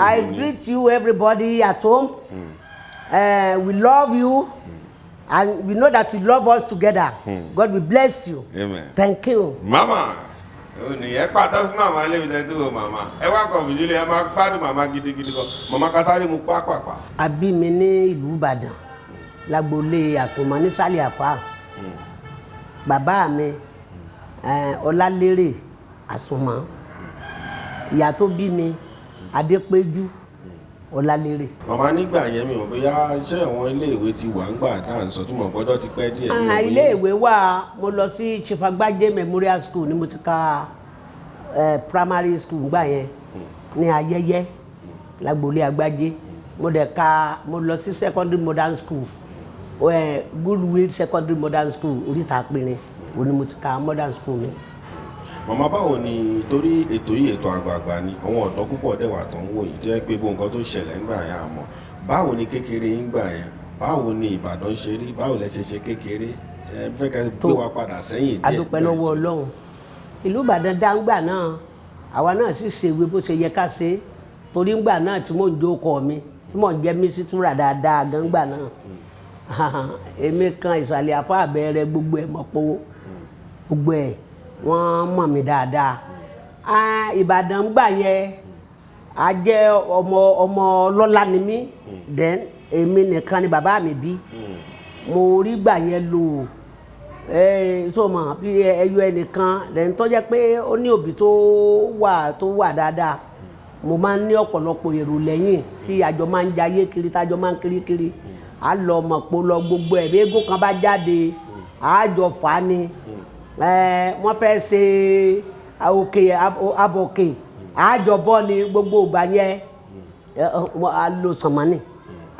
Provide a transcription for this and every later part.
I greet you everybody at home. We love you and we know that you love us together. God will bless you. Amen. Thank you. Mama ó ní ẹ pàtó fún màmá lébi tẹ́ tó o màmá ẹ wá kọ̀ fìdílé, ẹ máa gbádùn màmá gidigidi kan. Màmá, kásáré mu pápápá. A bí mi ní ìlú Ìbàdàn, lágboolé Àsùnmọ́ nísàlẹ̀ Àfà. Bàbá mi, Ọlálérè Àsùnmọ́. Ìyá tó bí mi, Adépéjú Ọlálérè. Màmá, nígbà yẹn, mi ò bóyá iṣẹ́ àwọn iléèwé ti wà ńgbà tá à ń sọ tó mọ̀ gbọ́dọ̀ ti pẹ́ díẹ̀. Mi ò Ah, bóyá- iléèwé wà. Mo lọ sí Chief Agbájé Memorial School ni mo ti ka primary school gbà yẹn ní Ayẹyẹ, lágboolé Agbájé. Mo dẹ̀ ka, mo lọ sí secondary modern school, Goodwill Secondary Modern School, Oríta Pinrin, òun ni mo ti ka modern school mi. Màmá, báwo ni, torí ètò yìí, ètò àgbààgbà ni, àwọn ọ̀dọ́ púpọ̀ dẹ̀ wà tó ń wò yìí, jẹ́ pé bó nǹkan tó ṣẹlẹ̀ ńgbà yẹn, àmọ́ báwo ni kékeré yín gbà yẹn? Báwo ni Ìbàdàn ṣe rí? Báwo lẹ ṣe ṣe kékeré? Ẹ fẹ́ kẹ́ gbé wa padà sẹ́yìn díẹ̀. Adúpẹ́ lọ́wọ́ Ọlọ́run, ìlú Ìbàdàn dáńgbà náà, àwa náà sì ṣèwé bó ṣe yẹ ká ṣe, torí ńgbà náà tí mò ń jó ọkọ mi, tí mò ń jẹ́ mísítúrà dáadáa gan gbà náà, èmi kan ìsàlẹ̀ Àfa àbẹ̀rẹ̀, gbogbo ẹ̀ mọ̀ pé gbogbo ẹ̀ wọ́n mọ̀ mí dáadáa. Ah, Ìbàdàn gbà yẹn, a jẹ́ ọmọ ọmọ ọlọ́lá ni mí. Then èmi nìkan ni bàbá mi bí. Mo rí gbà yẹn lò so mọ̀ bí ẹyọ ẹnìkan lẹ́yìn tó jẹ́ pé ó ní òbí tó wà dáadáa. Mo máa ń ní ọ̀pọ̀lọpọ̀ èrò lẹ́yìn tí àjọ máa ń jayé kiri, tájọ máa ń kiri kiri, á lọ mọ̀pọ̀ lọ gbogbo ẹ̀. Bí eégún kan bá jáde, àjọ fà á ni. Wọ́n fẹ́ ṣe òkè abòkè, àjọ bọ́ ni gbogbo ìgbà yẹn. A lo sànmọ́nì,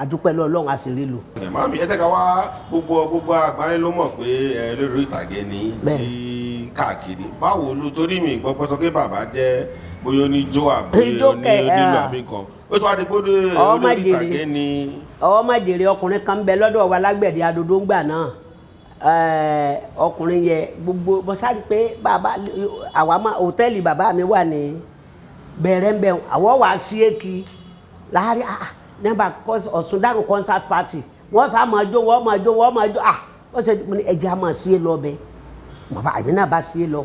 àdúpẹ́ lọ́wọ́ Ọlọ́run, a sì rí lò. Ẹ màmí, ẹ tẹ́ka wá, gbogbo àgbáyé ló mọ̀ pé ẹ lórí ìtàgé ni tí káàkiri. Báwo ló, torí mi gbọ́ pé sọ pé bàbá jẹ́ bóyá oníjó àbí Ijó kẹ̀, onílù ah. àbí nǹkan, ó tún wá di pé Ọmọ olórí jèrè. ìtàgé ni. Ọwọ́ má jèrè, ọkùnrin kan ń bẹ lọ́dọ̀ wa lágbẹ̀dẹ adodo ńgbà náà. Ọkùnrin yẹ gbogbo mo sáré pé bàbá àwa máa hòtẹ́ẹ̀lì bàbá mi wà ní bẹ̀rẹ̀ ń bẹ̀, àwọ̀ wà sí èkì láàrin nígbà Ọ̀ṣundàrú concert party, wọ́n sá máa jó, wọ́n máa jó, wọ́n máa jó. Wọ́n ṣe mo ní ẹjẹ́ á máa sí é lọ bẹ́ẹ̀. Mo bá èmi náà bá sí é lọ,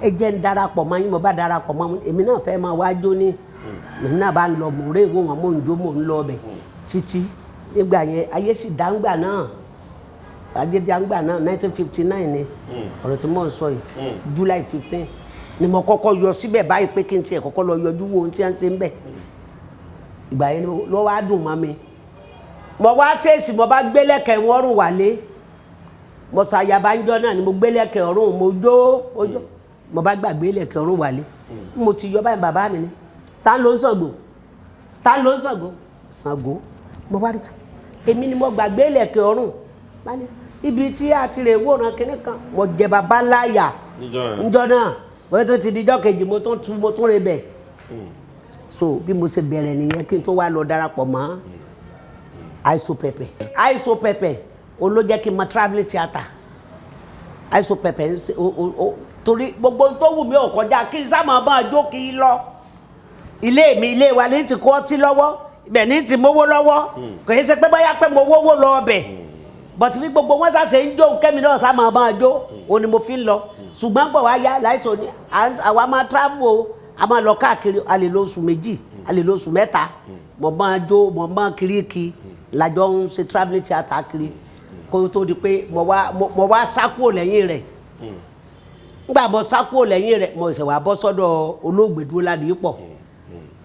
ẹ jẹ́ ń darapọ̀ mọ́ yín. Mo bá darapọ̀ mọ́ yín, èmi náà fẹ́ máa wá jó ní èmi náà bá ń lọ, mò ń rè wò wọ́n, mò ń jó, mò ń lọ bẹ̀ títí nígbà yẹn. Ayé sì dáńgbà náà, ayé dáńgbà náà. 1959 ni ọ̀rọ̀ tí mò ń sọ yìí. July 15 ni mo kọ́kọ́ yọ síbẹ̀ báyìí pé kí n tiẹ̀ kọ́kọ́ lọ yọjú wo ohun tí wọ́n ń ṣe ń bẹ̀. Ìgbà yẹn ló wá dùn mọ́ mi. Mo wá ṣèèṣì, mo bá gbélẹ̀kẹ̀ wọn rùn wálé. Mo ṣàyàbá ńjọ́ náà ni mo gbélẹ̀kẹ̀ ọ̀rùn, mo jó, mo jó, mo bá gbàgbé lẹ̀kẹ̀ ọ̀rùn wálé. Mo ti yọ báyìí, bàbá mi ni, "Ta ló ń Ṣàngó? Ta ló ń Ṣàngó?" Ṣàngó mo wá rí, èmi ni mo gbàgbé lẹ̀kẹ̀ ọ̀rùn. Bá ní ibi tí a ti rè wòran kinní kan, mo jẹ bàbá láyà. Níjọ́ yẹn. Níjọ́ náà, bóyá tó ti dijọ́ kejì, mo tún tu, mo tún rè bẹ̀. So bí mo ṣe bẹ̀rẹ̀ nìyẹn, kí n tó wá lọ darapọ̀ mọ́ Aiso Pepper. Aiso Pepper òun ló jẹ́ kí n mọ travelling theatre. Aiso Pepper ń ṣe o torí gbogbo tó wù mí ò kọjá kí n sá máa bá a jó kí n lọ. Ilé mi, ilé wa ní ti kó ọtí lọ́wọ́, ibẹ̀ ní ti mówó lọ́wọ́. Kò yẹ ṣe pé bóyá pé mo wówó lọ ọbẹ̀, but bí gbogbo wọn sá ṣe ń jó, kẹ́mi náà sá máa bá a jó, òun ni mo fi ń lọ. Ṣùgbọ́n bọ̀ wá yá láìsọ ni àwa máa travel o, a máa lọ káàkiri, a lè lo oṣù 2, a lè lo oṣù 3. Mo máa jó, mo máa kiri kí làjọ ń ṣe travelling theatre kiri, kó tó di pé mo wá sá kúrò lẹ́yìn rẹ̀. Nígbà mo sá kúrò lẹ́yìn rẹ̀, mo ṣẹ̀ wá bọ́ sọ́dọ̀ olóògbé Dúró Ládìípọ̀,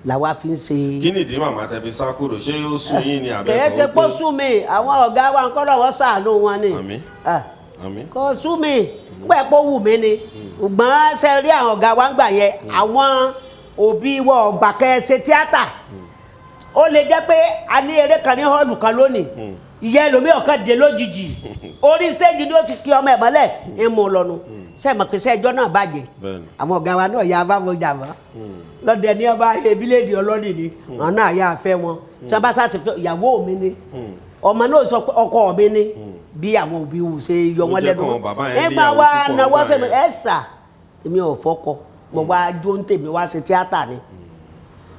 làwa fi ń ṣe. Kí nìdí màmá tẹ fi sá kúrò? Ṣé ó sún yín ni àbẹ́ Kìí ṣe pé sú mi. Àwọn ọ̀gá wa ń kọ́ lọ́wọ́ sàánú wọn ni. Àmín. Ah, Àmín. Kò sú mi, gbẹ́ pé ó wù mí ni. Ṣùgbọ́n ṣe rí àwọn ọ̀gá wa ń gbà yẹn, àwọn òbí wọ ọgbà kẹ́ ṣe tíátà. Ó lè jẹ́ pé a ní eré kan ní hall kan lónìí, ìyá ẹlòmíì ọ̀kan dé lójijì, orí stage ni ó ti kí ọmọ ẹ̀ mọ́lẹ̀ ń mú un lọ́nu. Sẹ́ẹ̀ mọ̀ pé sẹ́ẹ̀jọ́ náà bàjẹ́? Bẹ́ẹ̀ni. Àwọn ọ̀gá wa náà ya bá wọn jà mọ́ lọ́dẹ ní ọba ebíléèdè ọlọ́ọ̀nì ni àwọn náà yà fẹ́ wọn. Tí wọ́n bá sá ti fẹ́ ìyàwó mi ni, ọmọ náà sọ pé ọkọ mi ni, bí àwọn òbí wù ṣe yọ Ló wọn jẹ́ lẹ́nu. káwọn bàbá yẹn Nígbà níyàwó wa púpọ̀ náwó nígbà sẹ́mi yẹn. ẹ̀ sà, èmi ò fọ́kọ, mo wá jó ń tèmi wá ṣe tíátà ni.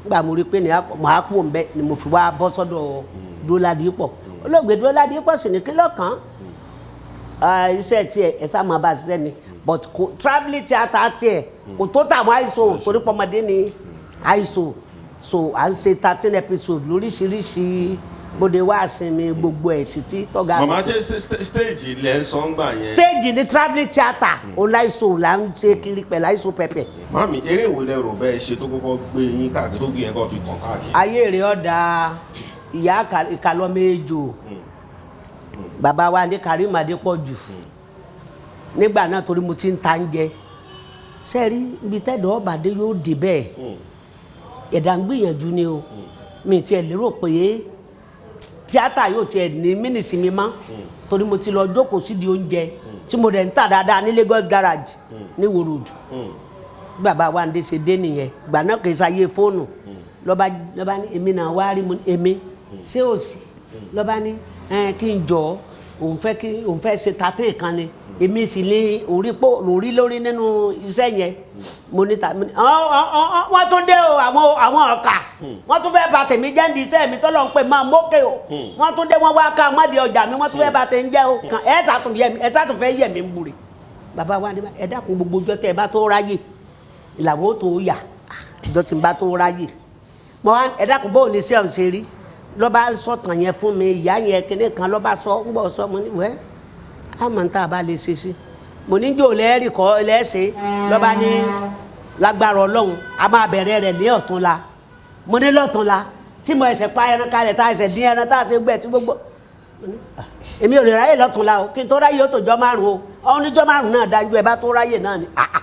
Nígbà mo rí pé ní màá kú òun bẹ́ẹ̀ ni mo fi wá bọ́ sọ́dọ̀ Dúróládìpọ̀, olóògbé Dúróládìpọ̀ sì ní kí lọ́kàn iṣẹ́ tiẹ̀ ẹ̀ sá máa bá a ṣiṣẹ́ ni, but kò travelling theatre tiẹ̀ kò tó tàwọn àìsàn, torí pọ́mọdé ni àìsàn. So à ń ṣe 13 episode lóríṣiríṣi, bóde wá sinmi gbogbo ẹ̀ títí tọ́ga. Màmá, ṣe stage ilẹ̀ ń sọ ń gbà yẹn? Stage ni travelling theatre, òun láìsàn là ń ṣe kiri pẹ̀lú àìsàn pẹ̀pẹ̀. Màmí, eré ìwé lẹ rò bẹ́ẹ̀ ṣe tó kọ́kọ́ gbé yín káàkiri, tó gbé yẹn kọ́ fi kàn káàkiri? Ayé rẹ̀ ọ̀dà ìyá ìkàlọ́mẹ́jọ bàbá wa ní Karim Adépọ̀jù nígbà náà, torí mo ti ń ta ń jẹ sẹ́ẹ̀rí ibi tẹ́dọ̀ ọ̀bàdé yóò dé bẹ́ẹ̀. Ẹ̀dá ń gbìyànjú ni o. Mi tiẹ̀ lérò pé tíátà yóò tiẹ̀ ní mínísì mi mọ́, torí mo ti lọ jókòó sídìí oúnjẹ tí mo dẹ̀ ń tà dáadáa ní Lagos garage ní Ìwó Road. Bí bàbá wa ń dé ṣe dé nìyẹn. Gbà náà kì í ṣayé fóònù. Lọ́ba ní èmi náà wá rí mu ní èmi ṣé ò sí. Lọ́ba ní kí n jọ òun fẹ́, kí òun fẹ́ ṣe tatẹ́ kan ni, èmi sì ní orí pò lórí lórí nínú iṣẹ́ yẹn. Mo ní ta mo ní ọ́ ọ́ ọ́ ọ́, wọ́n tún dé o, àwọn ọ̀kà, wọ́n tún fẹ́ bà tèmi jẹ́ ní iṣẹ́ mi tọ́lọ́ ń pè máa mókè o. Wọ́n tún dé, wọ́n wá ká mọ́dì ọjà mi, wọ́n tún fẹ́ bà tèmi jẹ́ o. Kàn ẹ́ sàtún yẹ mi, ẹ sàtún fẹ́ yẹ mi ń bùrè. Bàbá wa ní ẹ dákun, gbogbo ọjọ́ tẹ́ ẹ bá tó ráyè ìlàwó tó yà, ìjọ tí n bá tó ráyè mo wá. Ẹ dákun, bóun ní sẹ́wọ̀n ṣe rí? Lọ́ba sọ̀tàn yẹn fún mi, ìyá yẹn kíní kan lọ́ba sọ ń bọ̀ sọ. Mo ní wẹ́ àmọ́ ń tá a bá lè ṣe sí. Mo ní jò lẹ́ẹ̀rì kọ́ lẹ́ẹ̀ṣẹ̀. Lọ́ba ní lágbára Ọlọ́run, a máa bẹ̀rẹ̀ rẹ̀ ní ọ̀túnla. Mo ní lọ́túnla tí mo ẹsẹ̀ pa ẹran kalẹ̀, tá a ẹsẹ̀ dín ẹran, tá a ṣe gbẹ tí gbogbo. Mo ní, "Ah, èmi ò lè ráyè lọ́túnla o, kí n tó ráyè ó tó jọ 5 o." Ọ̀hún níjọ́ 5 náà dájú ẹ bá tó ráyè náà ni. Ah, ah,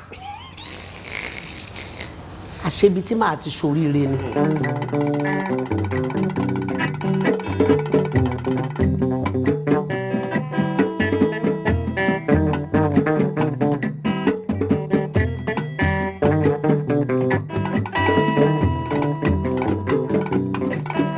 àṣebi tí màá ti ṣoríire ni.